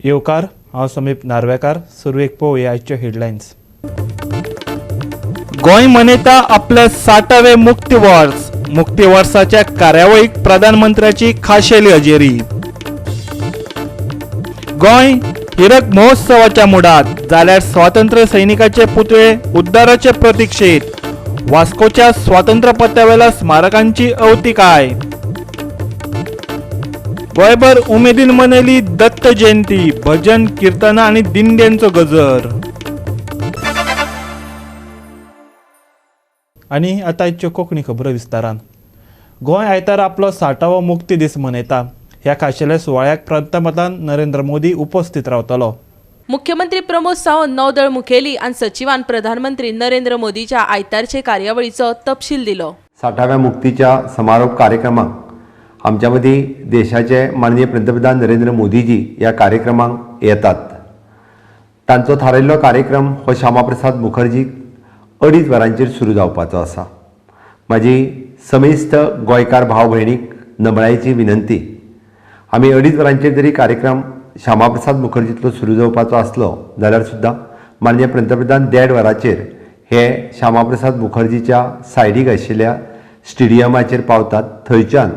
येवकार. हांव समीप नार्वेकार. सुरवेक पळोवया आयच्यो हेडलायन्स. गोंय मनयता आपले 60वें मुक्ती वर्स. मुक्ती वर्साच्या कार्यावळीक प्रधानमंत्र्याची खाशेली हजेरी. गोंय हिरक महोत्सवाच्या मुडात, जाल्यार स्वातंत्र्य सैनिकाचे पुतळे उद्धाराचे प्रतिक्षेत. वास्कोच्या स्वातंत्र्य पत्त्यावेल्या स्मारकांची अवतिकाय. गोंयभर उमेदीन मनयली दत्त जयंती. भजन, किर्तनां आनी दिंड्यांचो गजर. आनी आतां आयच्यो कोंकणी खबरो विस्तारान. गोंय आयतारा आपलो 60वो मुक्ती दीस मनयता. ह्या खाशेल्या सुवाळ्याक पंतप्रधान नरेंद्र मोदी उपस्थित रावतलो. मुख्यमंत्री प्रमोद सावंत, नौदळ मुखेली आनी सचिवान प्रधानमंत्री नरेंद्र मोदीच्या आयतारचे कार्यावळीचो तपशील दिलो. 60व्या मुक्तीच्या समारोप कार्यक्रमाक आमच्या मदीं देशाचे माननीय पंतप्रधान नरेंद्र मोदीजी ह्या कार्यक्रमाक येतात. तांचो थारायल्लो कार्यक्रम हो श्यामाप्रसाद मुखर्जी 2:30 वरांचेर सुरू जावपाचो आसा. म्हाजी समेस्त गोंयकार भाव भयणीक नमळायेची विनंती, आमी 2:30 वरांचेर जरी कार्यक्रम श्यामाप्रसाद मुखर्जींतलो सुरू जावपाचो आसलो जाल्यार सुद्दां माननीय पंतप्रधान 1:30 वरांचेर हे श्यामाप्रसाद मुखर्जीच्या सायडीक आशिल्ल्या स्टेडियमाचेर पावतात. थंयच्यान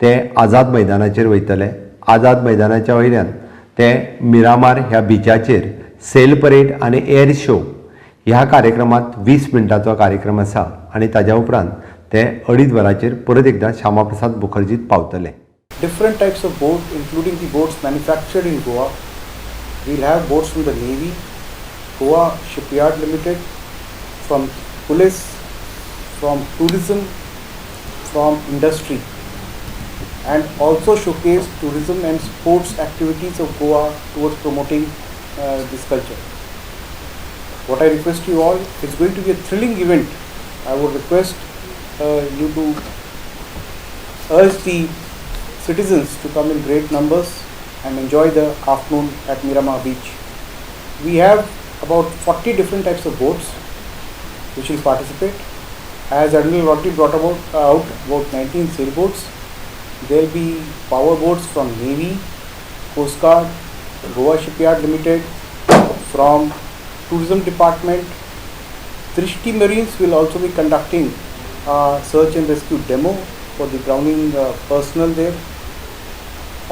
ते आझाद मैदानाचेर वयतले. आझाद मैदानाच्या वयल्यान ते मिरामार ह्या बिचाचेर सेल परेड आनी एअर शो ह्या कार्यक्रमांत 20 मिनटांचो कार्यक्रम आसा आनी ताज्या उपरांत ते 2:30 वरांचेर परत एकदां श्यामाप्रसाद मुखर्जीत पावतले. Different types of boats, including the boats manufactured in Goa. We'll have boats from the Navy, Goa Shipyard Limited, from police, from tourism, from industry, and also showcase tourism and sports activities of Goa towards promoting this culture. What I request you all, it's going to be a thrilling event. I would request you to urge the citizens to come in great numbers and enjoy the afternoon at Miramar Beach. We have about 40 different types of boats which will participate. As Admiral already brought out about 19 sailboats. There will be power boats from Navy, Coast Guard, Goa Shipyard Limited, from Tourism Department. Drishti Marines will also be conducting a search and rescue demo for the drowning personnel there.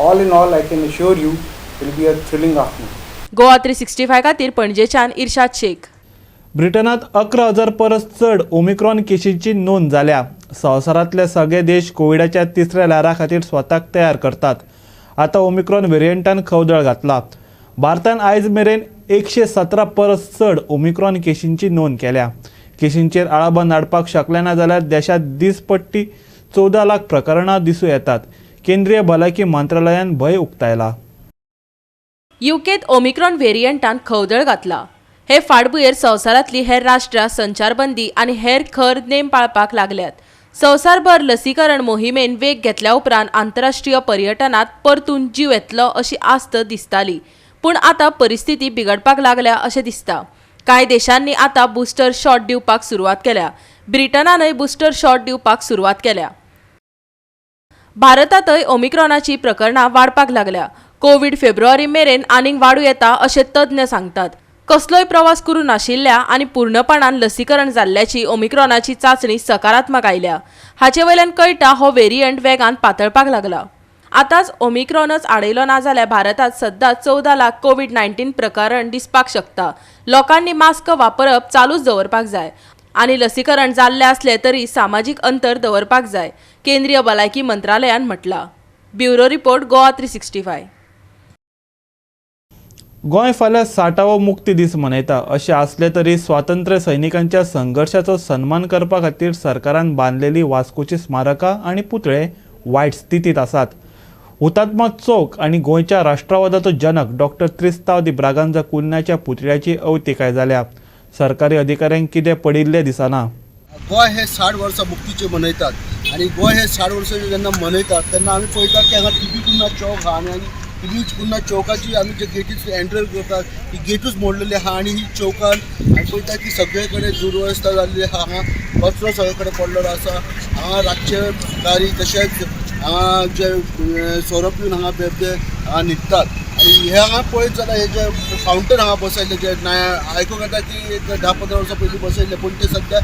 All in all, I can assure you, it will be a thrilling afternoon. Goa 365 खातीर पणजेच्यान इर्शाद शेख. ब्रिटनात 11,000 परस चड Omicron केशींची नोंद जाल्या. संवसारांतले सगळे देश कोविडाच्या तिसऱ्या ल्हारा खातीर स्वताक तयार करतात. आतां ओमिक्रॉन वेरियंटान खवदळ घातला. भारतान आयज मेरेन 117 परस चड ओमिक्रॉन केशींची नोंद केल्या. केशींचेर आळाबंद हाडपाक शकले ना जाल्यार देशांत दिसपट्टी 14 लाख प्रकरणां दिसूं येतात. केंद्रीय भलायकी मंत्रालयान भंय उक्तायला. युकेत ओमिक्रॉन व्हेरियंटान खवदळ घातला. हे फाटभुंयेर संवसारांतली हेर राष्ट्रां संचारबंदी आनी हेर खर नेम पाळपाक लागल्यात. संवसारभर लसीकरण मोहिमेन वेग घेतल्या उपरांत आंतरराष्ट्रीय पर्यटनात परतून जीव येतलो अशी आस्त दिसताली, पूण आतां परिस्थिती बिगडपाक लागल्या अशें दिसता. कांय देशांनी आतां बुस्टर शॉट दिवपाक सुरवात केल्या. ब्रिटनानय बुस्टर शॉट दिवपाक सुरवात केल्या. भारतांतय ओमिक्रॉनाची प्रकरणां वाडपाक लागल्या. कोवीड फेब्रुवारी मेरेन आनीक वाडूं येता अशें तज्ञ सांगतात. कसलोय प्रवास करूं नाशिल्ल्या आनी पूर्णपणान लसीकरण जाल्ल्याची ओमिक्रॉनाची चांचणी सकारात्मक आयल्या. हाचे वयल्यान कळटा हो वेरियंट वेगान पातळपाक लागला. आतांच ओमिक्रॉनच आडयलो ना जाल्यार भारतांत सद्दां 14 लाख कोवीड 19 प्रकरण दिसपाक शकता. लोकांनी मास्क वापरप चालूच दवरपाक जाय आनी लसीकरण जाल्लें आसलें तरी सामाजीक अंतर दवरपाक जाय, केंद्रीय भलायकी मंत्रालयान म्हटलां. Bureau report, Goa 365. Goa फाल्यां 60वो मुक्ती दीस मनयता. अशें आसलें तरी स्वातंत्र्य सैनिकांच्या संघर्शाचो सन्मान करपा खातीर सरकारान बांदलेली वास्कोची स्मारकां आनी पुतळे वायट स्थितींत आसात. हुतात्मा चौक आनी गोंयच्या राष्ट्रवादाचो जनक डॉक्टर त्रिस्तांव दी ब्रागांझा कुन्याच्या पुतळ्याची अवतिकाय जाल्या. सरकारी अधिकाऱ्यांक कितें पडिल्लें दिसना. गोंय हे 60 वर्सां मुक्तीचे मनयतात आनी गोंय हे 60 वर्सां जेन्ना मनयतात तेन्ना आमी पळयतात की हांगा टीबी कुन्हा चौक आहा आनी टीबी कुन्हा चौकाची आमी जे गेटीच एंटर करतात ती गेटूच मोडलेली आहा आनी ही चौकान आमी पळयता की सगळे कडेन दुर्वस्था जाल्ली आहा. हांगा कचरो सगळे कडेन पडलेलो आसा. हांगा रातचे गाडी तशेंच हांगा जे सोरो पिवन हांगा बेबदे हांगा न्हिदतात. आनी हे हांगा पळयत जाल्यार हे जे फावंटन हांगा बसयल्ले जे आयकूंक येता की एक 10-15 वर्सां पयलीं बसयल्ले, पूण ते सद्या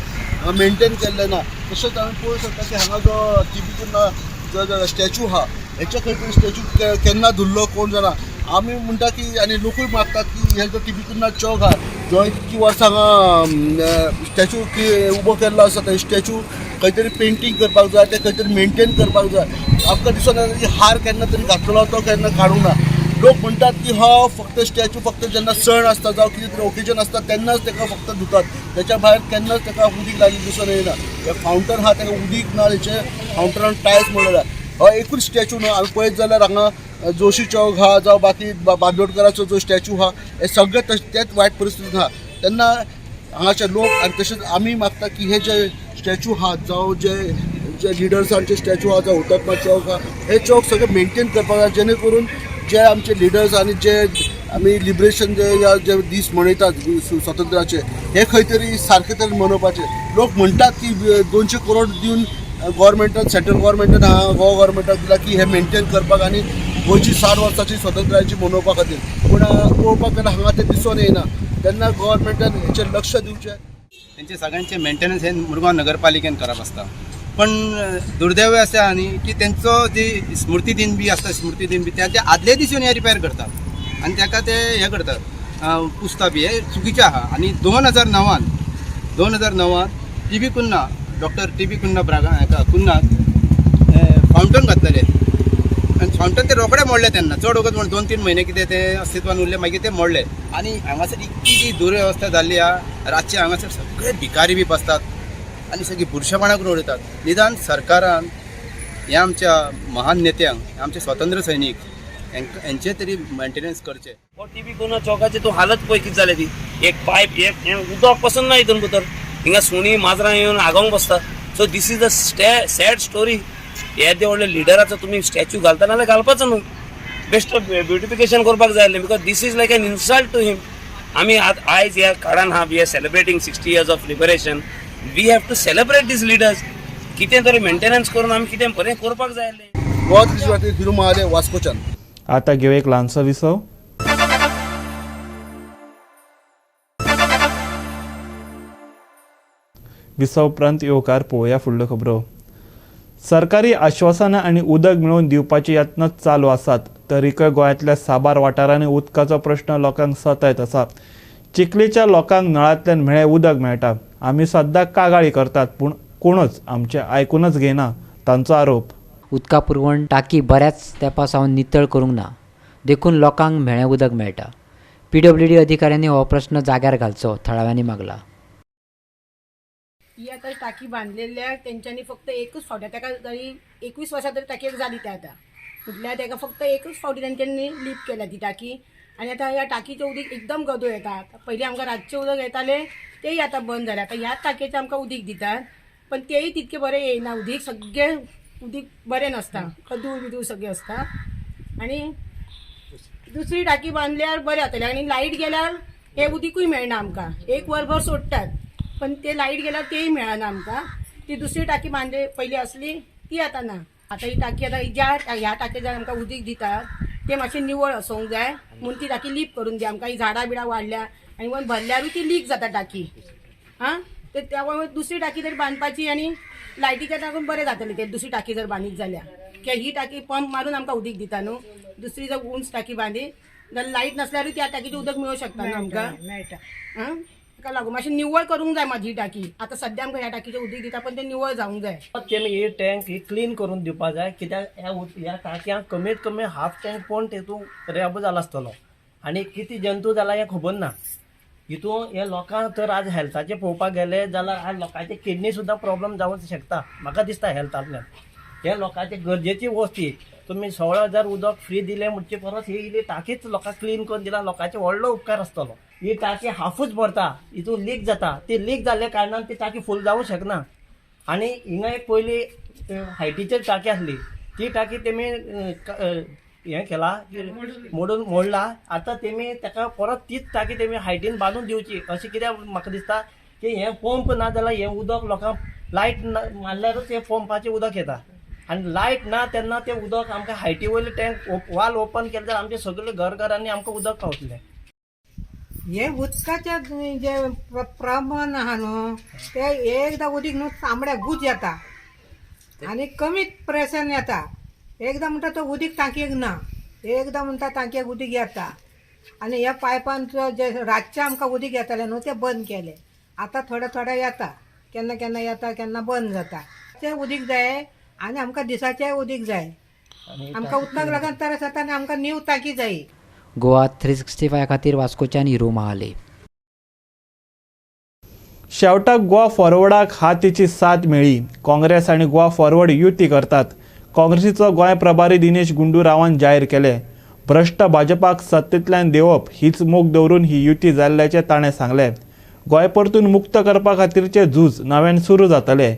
मेंटेन केल्ले ना. तशेंच आमी पळोवंक शकता की हांगा जो टी बी कुन्हा जो स्टॅच्यू आहा, हेच्या खंय तरी स्टॅच्यू केन्ना धुल्लो कोण जाणा. आमी म्हणटा की आनी लोकूय मागतात की हे जो टी बी कुन्हा चौक आहा, जो इतकी वर्सां हांगा स्टॅच्यू उबो केल्लो आसा, ते स्टॅच्यू खंय तरी पेंटींग करपाक जाय, ते खंय तरी मेंटेन करपाक जाय. आमकां दिसून येता की हार केन्ना तरी घातलेलो तो केन्ना काडूंक ना. लोक म्हणटात की हो फक्त स्टॅच्यू फक्त जेन्ना सण आसता जावं कितें तरी ओकेजन आसता तेन्नाच ताका फक्त धुतात, त्याच्या भायर केन्नाच ताका उदीक लागिल्लें दिसून येना. हे फावंटन आहा ताका उदीक ना, हेचे फावंटनान टायल्स मोडलेले. हो एकूच स्टॅच्यू न्हू, आमी पळयत जाल्यार हांगा जोशी चौक आहा जावं बाकी बांदोडकराचो जो स्टॅच्यू आहा, हे सगळे तेच वायट परिस्थितीन आहा. तेन्ना हांगाचे लोक आनी तशेंच आमी मागता की हे जे स्टॅच्यू आहात जावं जे जे लिडर्सांचे स्टॅच्यू आहा जावं हुतात्मा चौक आहा, हे चौक सगळे मेंटेन करपाक जाय, जेणे करून जे आमचे लिडर्स आनी जे आमी लिबरेशन जे या जे दीस मनयतात स्वातंत्र्याचे, हे खंय तरी सारके तरेन मनोवपाचे. लोक म्हणटात की 200 करोड दिवन गोवोरमेंटान, सेंट्रल गोवोरमेंटान हांगा गोवा गोवोरमेंटाक दिला की हे मेंटेन करपाक आनी गोंयची 60 वर्साची स्वतंत्रायची मनोवपा खातीर, पूण पळोवपाक गेल्यार हांगा तें दिसून येना. तेन्ना गोवोरमेंटान हेचेर लक्ष दिवचें. तेंचे सगळ्यांचे मेंटेनन्स हे मुरगांव नगरपालिकेन करप आसता, पण दुर्दैव आसा न्ही की तेंचो जी स्मृती दिन बी आसता, स्मृती दिन बी त्या आदले दीस येवन हे रिपेर करतात आनी ताका ते हे करतात, पुसता बी, हे चुकीचें आहा. आनी 2009 T B Cunha, doctor T B Cunha Braga हेका कुन्हाक फावंटन घातलेले आनी फावंटन ते रोखडे मोडले तेन्ना, चड वगत म्हण 2-3 म्हयने कितें ते अस्तित्वान उरले, मागीर ते मोडले. आनी हांगासर इतकी जी दुर्वेवस्था जाल्ली आहा, रातचे हांगासर सगळे भिकारी बी बसतात आनी सगळीं बुरशेपणां करून उडयतात. निदान सरकारान ह्या आमच्या महान नेत्यांक, आमचे स्वतंत्र सैनीक हेंचे तरी मेंटेनन्स करचें. हो टी बी कुन्हा चौकाची तूं हालत पळय कितें जाल्या ती. एक पायप एक हें उदक पसून ना हितून भितर, हिंगा सुणी माजरां येवन आगोंक बसता. So this is a sad story. हे ते व्हडले लिडराचो तुमी स्टॅच्यू घालता नाल्यार घालपाचो न्हू, बेश्टो ब्युटिफिकेशन करपाक जाय आसलें, because this is like an insult to him. आमी आयज ह्या काळान आहा, we are celebrating 60 years of liberation, we have to celebrate these leaders. कितें तरी मेंटेनन्स करून आमी कितें बरें करपाक जाय आसलें. गोवा दृश्य हिरू महाले, वास्कोच्यान. आता घेऊ एक ल्हानसो विसव. विसव उपरांत येवकार पळोवया फुडल्यो खबरो. सरकारी आश्वासनां आनी उदक मेळोवन दिवपाचे यत्न चालू आसात, तरीकय गोंयांतल्या साबार वाठारांनी उदकाचो प्रश्न लोकांक सतायत आसा. चिखलेच्या लोकांक नळांतल्यान म्हेळें उदक मेळटा. आमी सद्दां कागाळी करतात, पूण कोणूच आमचें आयकूनच घेयना, तांचो आरोप. उदका पुरवण टाकी बऱ्याच तेंपा सावन नितळ करूंक ना, देखून लोकांक म्हेळें उदक मेळटा. PWD अधिकाऱ्यांनी हो प्रश्न जाग्यार घालचो, थळाव्यांनी मागला. ही आतां टाकी बांदलेल्या तेंच्यांनी फक्त एकूच फावटी, ताका तरी 21 वर्सां तरी टाकयेक जाली ते आतां, म्हटल्यार ताका फक्त एकूच फावटी तेंच्यांनी लीप केल्या ती टाकी. आनी आतां ह्या टाकीचें उदीक एकदम गदळ येता. पयलीं आमकां रातचें उदक येतालें, तेय आतां बंद जालें. आतां ह्याच टाकयेचें आमकां उदीक दितात, पण तेय तितकें बरें येयना उदीक, सगळें उदीक बरें नासता, खदूळ बिदूळ सगळें आसता. आनी दुसरी टाकी बांदल्यार बरें जातलें. आनी लायट गेल्यार हें उदीकूय मेळना आमकां, एक वरभर सोडटात, पण ते लायट गेल्यार तेय मेळना आमकां. ती दुसरी टाकी बांदले पयलीं आसली ती आतां ना. आतां ही टाकी आतां ज्या ह्या टाकयेच्यान आमकां उदीक दितात ते मातशें निवळ आसूंक जाय म्हूण ती टाकी लीप करून दी आमकां. ही झाडां बिडां वाडल्या आनी वन भरल्यारूय ती लीक जाता टाकी. आं, ते त्या दुसरी टाकी तरी बांदपाची आनी लायटीच्या लागून बरें जातलें ते दुसरी टाकी जर बांदीत जाल्यार. कित्याक ही टाकी पंप मारून आमकां उदीक दिता न्हू, दुसरी जर उंच टाकी बांदीत जाल्यार लायट नासल्यारूय त्या टाकीचें उदक मेळूंक शकता न्हू आमकां. मेळटा. आं, ताका लागून मातशें निवळ करूंक जाय म्हाजी टाकी. आतां सद्या आमकां ह्या टाकीचें उदीक दिता, पण तें निवळ जावंक जाय. तेमी ही टँक ही क्लीन करून दिवपा जाय, कित्याक ह्या टाकयांक कमीत कमी हाफ टँक पण तेतून रेबो जाला आसतलो आनी कितें जंतू जाला हें खबर ना. हितून हे लोकांक तर आज हेल्थाचें पळोवपाक गेले जाल्यार आज लोकांचे किडनी सुद्दां प्रॉब्लम जावंक शकता म्हाका दिसता हेल्थांतल्यान. हे लोकांचे गरजेची वस्त ही. तुमी 16,000 उदक फ्री दिलें म्हणचे परस ही इल्ली टाकीच लोकांक क्लीन करून दिला, लोकांचे व्हडलो उपकार आसतलो. ही टाकी हाफूच भरता, हितून लीक जाता, ती लीक जाल्ल्या कारणान ती टाकी फूल जावंक शकना. आनी हिंगा एक पयलीं हायटीचेर टाकी आसली, ती टाकी तेमी हें केला मोडून मोडला. आतां तेमी ताका परत तीच टाकी तेमी हायटीन बांदून दिवची अशें कित्याक म्हाका दिसता की हें पंप ना जाल्यार हें उदक लोकांक लायट मारल्यारूच हें पंपाचें उदक येता. आनी लायट ना तेन्ना तें उदक आमकां हायटी वयले टँक वाल ओपन केले जाल्यार आमचे सगळे घर घरांनी आमकां उदक पावतलें. हे उदकाचें जे प्रमाण आहा न्हू ते एकदां उदीक न्हू तांबड्या गूज येता आनी कमी प्रेशन येता. एकदां म्हणटा तो उदीक टांकयेक ना, एकदां म्हणटा टांकयेक उदीक येता. आनी ह्या पायपांचो जे रातचें आमकां उदीक येतालें न्हू तें बंद केलें. आतां थोडें थोडें येता, केन्ना केन्ना येता केन्ना बंद जाता. तें उदीक जाय आनी आमकां दिसाचें उदीक जाय. आमकां उदकाक लागून त्रास जाता आनी आमकां न्यू टांकी जाय. गोवा 365 खातीर वास्कोच्यान हिरू महाले. शेवटाक गोवा फॉरवर्डाक हातीची साथ मेळ्ळी. काँग्रेस आनी गोवा फॉरवर्ड युती करतात. काँग्रेसीचो गोंय प्रभारी दिनेश गुंडू रावान जाहीर केले. भ्रश्ट भाजपाक सत्तेंतल्यान देंवप हीच मोख दवरून ही युती जाल्ल्याचें ताणें सांगलें. गोंय परतून मुक्त करपा खातीरचें झूज नव्यान सुरू जातलें.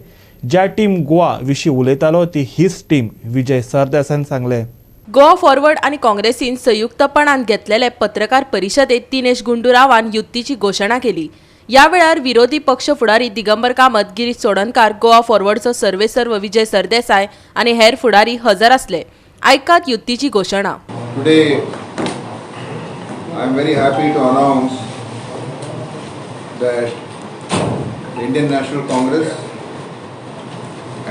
ज्या टीम गोवा विशीं उलयतालो ती हीच टीम, विजय सरदेसायान सांगलें. गोवा फॉरवर्ड आनी काँग्रेसीन संयुक्तपणान घेतलेले पत्रकार परिशदेत दिनेश गुंडू रावान युतीची घोशणा केली. ह्या वेळार विरोधी पक्ष फुडारी दिगंबर कामत, गिरीश चोडणकार, गोवा फॉरवर्डचो सर्वेसर्व विजय सरदेसाय आनी हेर फुडारी हजर आसले. आयकात युतीची घोशणा. Today, I am very happy to announce that the Indian National Congress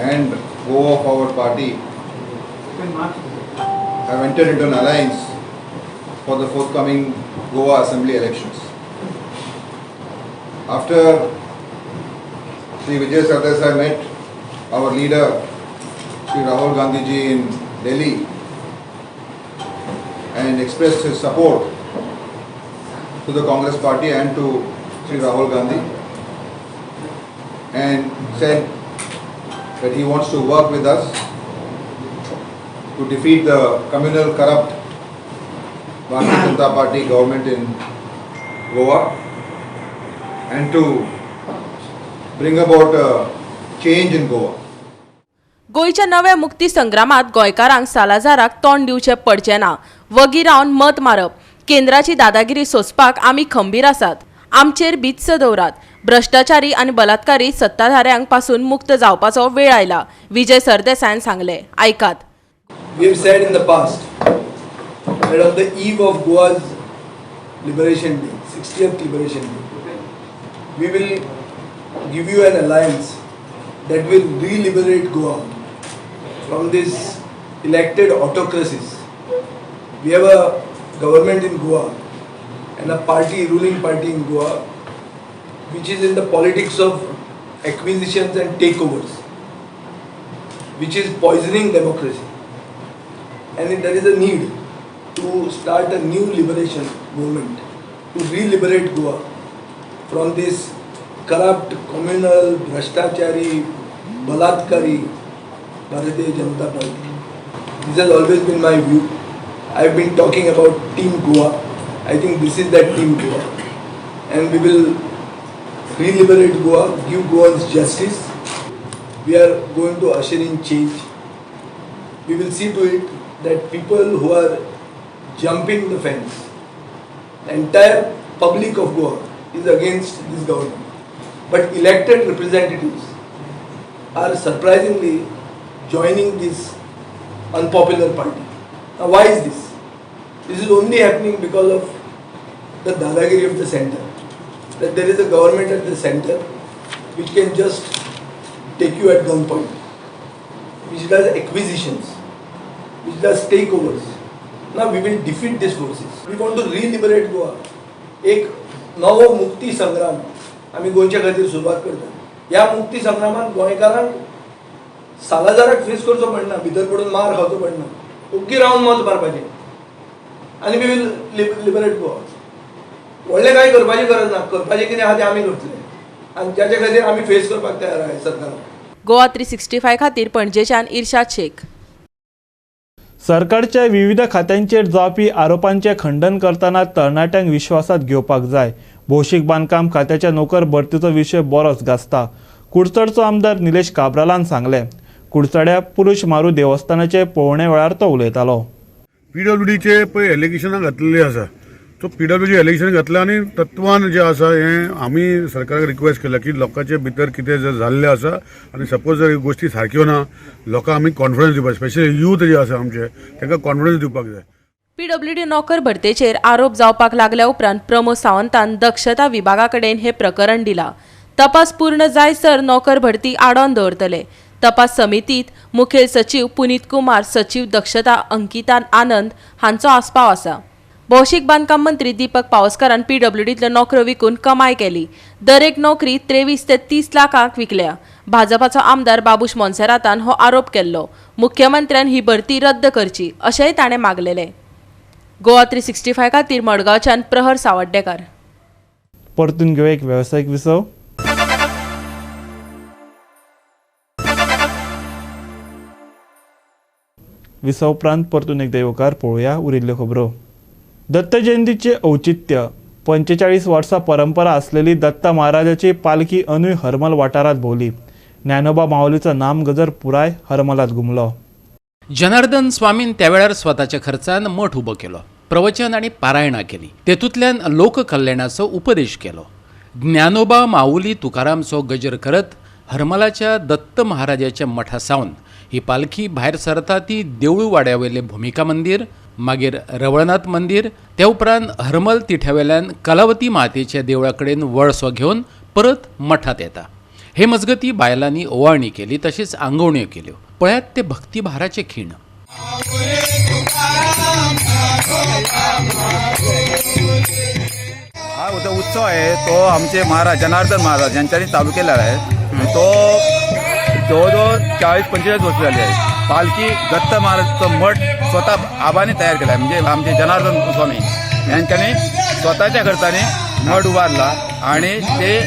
and Goa Forward Party have entered into an alliance for the forthcoming Goa Assembly elections. After Sri Vijay Sardesai met our leader Sri Rahul Gandhi ji in Delhi and expressed his support to the Congress party and to Sri Rahul Gandhi, and said that he wants to work with us to defeat the communal corrupt Bharatiya Janata Party government in Goa and to bring about a change in Goa. गोंयच्या नव्या मुक्ती संग्रामात गोंयकारांक सालाझाराक तोंड दिवचें पडचें ना. वगी रावन मत मारप, केंद्राची दादागिरी सोंसपाक आमी खंबीर आसात. आमचेर भित्स दवरात. भ्रश्टाचारी आनी बलात्कारी सत्ताधाऱ्यांक पासून मुक्त जावपाचो वेळ आयला, विजय सरदेसायान सांगलें. आयकात. We have said in the past that on the eve of Goa's Liberation Day, 60th Liberation Day, we will give you an alliance that will re-liberate Goa from these elected autocracies. We have a government in Goa and a party, ruling party in Goa, which is in the politics of acquisitions and takeovers, which is poisoning democracy. And there is a need to start a new liberation movement to re-liberate Goa from this corrupt, communal, bhrashtachari, balatkari Bharatiya Janata Party. This has always been my view. I have been talking about Team Goa. I think this is that Team Goa. And we will re-liberate Goa, give Goans justice. We are going to usher in change. We will see to it that people who are jumping the fence, the entire public of Goa is against this government. But elected representatives are surprisingly joining this unpopular party. Now why is this? This is only happening because of the dadagiri of the center. That there is a government at the center which can just take you at gunpoint, which does acquisitions, which does takeovers. Now we will defeat these forces. We want to re-liberate Goa. एक नवो मुक्ती संग्राम आमी गोंयच्या खातीर सुरवात करता. ह्या मुक्ती संग्रामात गोंयकारांक सालाझाराक फेस करचो पडना, भितर पडून मार खावचो पडना, ओग्गी रावन मत मारपाचें आनी we will liberate Goa. व्हडलें कांय करपाची गरज ना, करपाचें कितें आहा तें आमी करतले आनी जाच्या खातीर आमी फेस करपाक तयार आहा सरकाराक. गोवा 365 खातीर पणजेच्यान इर्शाद शेख. सरकारच्या विविध खात्यांचेर जावपी आरोपांचें खंडन करतना तरणाट्यांक विश्वासात घेवपाक जाय. भौशीक बांदकाम खात्याच्या नोकर भरतीचो विशय बरोच गाजता. कुडचडचो आमदार निलेश काब्रालान सांगलें. कुडचड्या पुरुष मारू देवस्थानाचे पळोवणे वेळार तो उलयतालो. पीडब्ल्यूडीचे पळय एलिगेशनां घातलेली आसा, सो पीडब्ल्यूडी एलिगेशन घातलें आनी तत्वान जें आसा हें आमी सरकाराक रिक्वेस्ट केलां की लोकांचे भितर कितें जर जाल्लें आसा आनी सपोज जर ह्यो गोश्टी सारक्यो ना, लोकांक आमी कॉन्फिडन्स दिवपाक, स्पेशली यूथ जे आसा आमचे तांकां कॉन्फिडन्स दिवपाक जाय. पीडब्ल्यूडी नोकर भरतेचेर आरोप जावपाक लागल्या उपरांत प्रमोद सावंतान दक्षता विभागा कडेन हे प्रकरण दिला. तपास पूर्ण जायसर नोकर भरती आडोवन दवरतले. तपास समितीत मुखेल सचीव पुनीत कुमार, सचीव दक्षता अंकिता आनंद हांचो आस्पाव आसा. भौशीक बांदकाम मंत्री दीपक पावसकारान पीडब्ल्यूडींतल्यो नोकऱ्यो विकून कमाय केली. दरेक नोकरी 23 ते 30 लाखांक विकल्या. भाजपाचो आमदार बाबूश मोन्सेरातान हो आरोप केल्लो. मुख्यमंत्र्यान ही भरती रद्द करची अशेंय ताणें मागलेलें. गोवा 365 खातीर मडगांवच्यान प्रहर सावड्डेकार. परतून घेवया एक वेवसायीक विसव. विसव उपरांत परतून एकदा येवकार पळोवया उरिल्ल्यो खबरो. दत्त जयंतीचे औचित्य 45 वर्सां परंपरा आसलेली दत्ता महाराजाची पालखी अनूय हरमल वाठारांत भोंवली. ज्ञानोबा माऊलीचो नामगजर पुराय हरमलांत घुमलो. जनार्दन स्वामीन त्या वेळार स्वताच्या खर्चान मठ उबो केलो, प्रवचन आनी पारायणां केली, तेतूंतल्यान लोककल्याणाचो उपदेश केलो. ज्ञानोबा माऊली तुकारामचो गजर करत हरमलाच्या दत्त महाराजाच्या मठा सावन ही पालखी भायर सरता ती देवळवाड्या वयलें भुमिका मंदीर, मागीर रवळनाथ मंदीर, त्या उपरांत हरमल तिठ्यावेल्यान कलावती मातेच्या देवळा कडेन वळसो घेवन परत मठांत येता. हे मजगती बायलांनी ओवाळणी केली तशीच आंगवण्यो केल्यो. पळयात ते भक्तिभाराचे खीण. हा जो उत्सव आहे तो आमचे महाराज जनार्दन महाराज यांच्यानी चालू केलेला आहे. तो जवळजवळ 40-45 वर्ष झाली आहे. पालखी दत्त महाराजचं मठ स्वतः आबाने तयार केला आहे, म्हणजे आमचे जनार्दन स्वामी यांच्यानी स्वतःच्या खर्चाने मठ उभारला आणि ते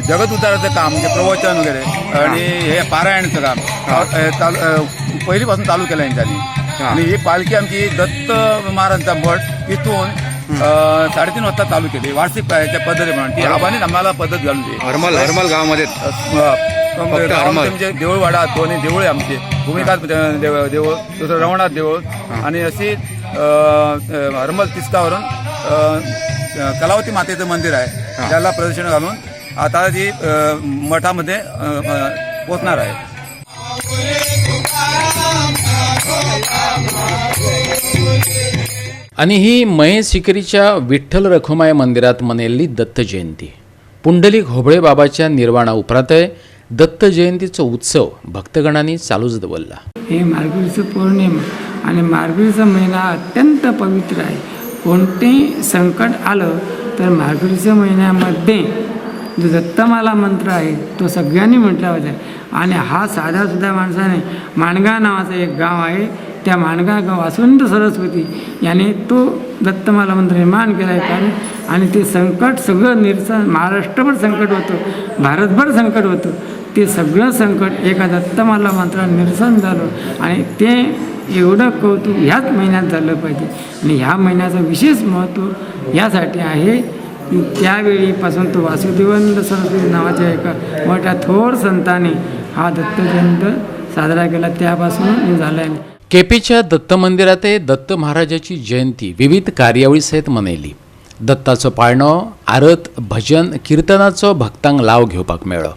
जगत उद्धाराचं काम म्हणजे प्रवचन वगैरे आणि हे पारायणचं काम पहिलीपासून चालू केलं यांच्यानी. आणि ही पालखी आमची दत्त महाराजांचा मठ इथून 3:30 वाजता चालू केली वार्षिक पद्धतीप्रमाणे. ती आबानेच आम्हाला पद्धत घालून दिली. हरमल हरमल गावामध्ये म्हणजे देऊळवाडा, दोन्ही देऊळ आमचे, भूमिका देऊळ, दुसरं रवणाथ देऊळ आणि अशी हरमल तिस्कावरून कलावती मातेचं मंदिर आहे त्याला प्रदक्षिणा घालून आता ती मठामध्ये पोचणार आहे. आणि ही महेश शिकरीच्या विठ्ठल रखुमाई मंदिरात मनयल्ली दत्त जयंती. पुंडलीक होबळे बाबाच्या निर्वाणा उपरांतय दत्त जयंतीचो उत्सव भक्तगणांनी चालूच दवरला. हे मार्गशीर्ष पौर्णिमा आणि मार्गशीर्ष महिना अत्यंत पवित्र आहे. कोणतेही संकट आलं तर मार्गशीर्ष महिन्यामध्ये जो दत्तमाला मंत्र आहे तो सगळ्यांनी म्हटला पाहिजे. आणि हा साधासुद्धा माणसाने माणगाव नावाचं एक गाव आहे, त्या माणगाव गाव वासुंद सरस्वती याने तो दत्तमाला मंत्र निर्माण केला आहे. कारण आणि ते संकट सगळं निरसन, महाराष्ट्रभर संकट होतं, भारतभर संकट होतं, ते सगळं संकट एका दत्तमाला मंत्रात निरसन झालं. आणि ते एवढं कौतुक ह्याच महिन्यात झालं पाहिजे. आणि ह्या महिन्याचं विशेष महत्त्व यासाठी आहे की त्यावेळीपासून तो वासुदेवानंद सरस्वती नावाच्या एका मोठ्या थोर संताने हा दत्तजयंत साजरा केला, त्यापासून झाला आहे. केपेच्या दत्त मंदिरातय दत्त महाराजाची जयंती विविध कार्यावळी सयत मनयली. दत्ताचो पाळणो, आरत, भजन, किर्तनाचो भक्तांक लाव घेवपाक मेळ्ळो.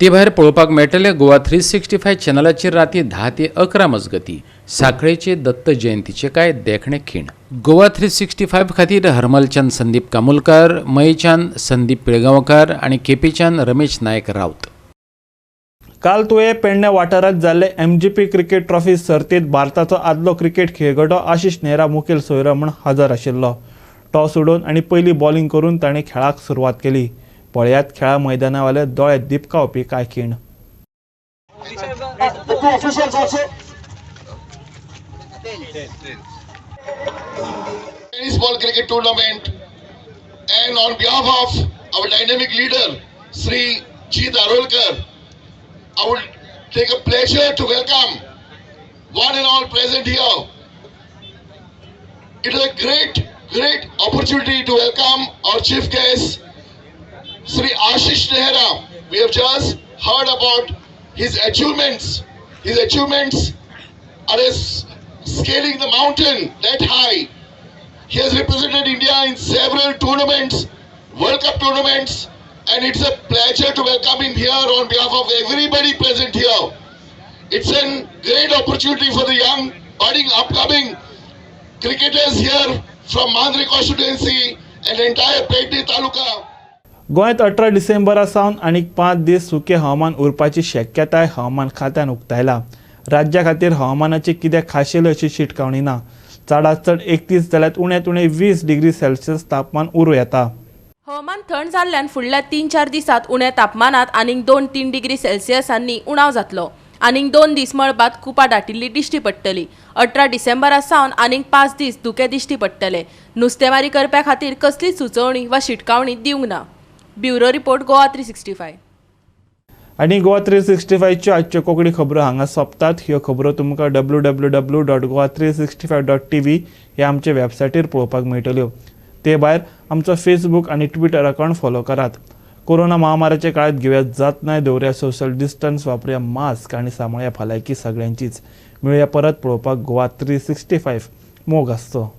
ते भायर पळोवपाक मेळटले गोवा 365 चॅनलाचेर राती 10 ते 11 मजगती साखळेचे दत्त जयंतीचे काय देखणे खीण. गोवा 365 खातीर हरमलच्यान संदीप कामुलकार, मयेच्यान संदीप पिळगांवकार आनी केपेच्यान रमेश नायक राऊत. काल तुये पेडणे वाठारांत जाल्ले MGP cricket trophy सर्तींत भारताचो आदलो क्रिकेट खेळगडो आशिष नेहरा मुखेल सोयरो म्हूण हजर आशिल्लो. टॉस उडोवन आनी पयली बॉलिंग करून ताणें खेळाक सुरवात केली. पळयात खेळा मैदानावाले दोळे दिपकावपी काय खीण. Tennis ball cricket tournament, and on behalf of our dynamic leader Shri Jeet Arolkar, I would take a pleasure to welcome one and all present here. It is a great opportunity to welcome our chief guest Shri Ashish Nehra. We have just heard about his achievements are scaling the mountain that high. He has represented India in several tournaments, World Cup tournaments, and it's a pleasure to welcome him here on behalf of everybody present here. It's a great opportunity for the young, budding, upcoming cricketers here from Mandre constituency and entire Pedne Taluka. गोंयांत 18 डिसेंबरा सावन आनीक 5 दीस सुकें हवामान उरपाची शक्यताय हवामान खात्यान उक्तायला. राज्या खातीर हवामानाची कितें खाशेली अशी शिटकावणी ना. चडांत चड 31 जाल्यार उण्यांत उणें 20 डिग्री सेल्सियस तापमान उरूं येता. हवामान थंड जाल्ल्यान फुडल्या 3-4 दिसांत उण्या तापमानांत आनीक 2-3 डिग्री सेल्सियसांनी उणाव जातलो. आनीक 2 दीस मळबांत कुपां दाटिल्ली दिश्टी पडटली. 18 डिसेंबरा सावन आनीक 5 दीस धुकें दिश्टी पडटले. नुस्तेमारी करप्या खातीर कसलीच सुचोवणी वा शिटकावणी दिवंक ना. Bureau report, Goa 365. आनी गोवा 365च्यो आजच्यो कोंकणी खबरो हांगा सोंपतात. ह्यो खबरो तुमकां www.goa365.tv ह्या आमचे वेबसायटीर पळोवपाक मेळटल्यो. ते भायर आमचो फेसबूक आनी ट्विटर अकावंट फॉलो करात. कोरोना महामारीच्या काळात घेवया जात नाही, दवरया सोशल डिस्टन्स, वापरुया मास्क आनी सांबाळया भलायकी सगळ्यांचीच. मेळुया परत पळोवपाक गोवा 365. मोग आसचो.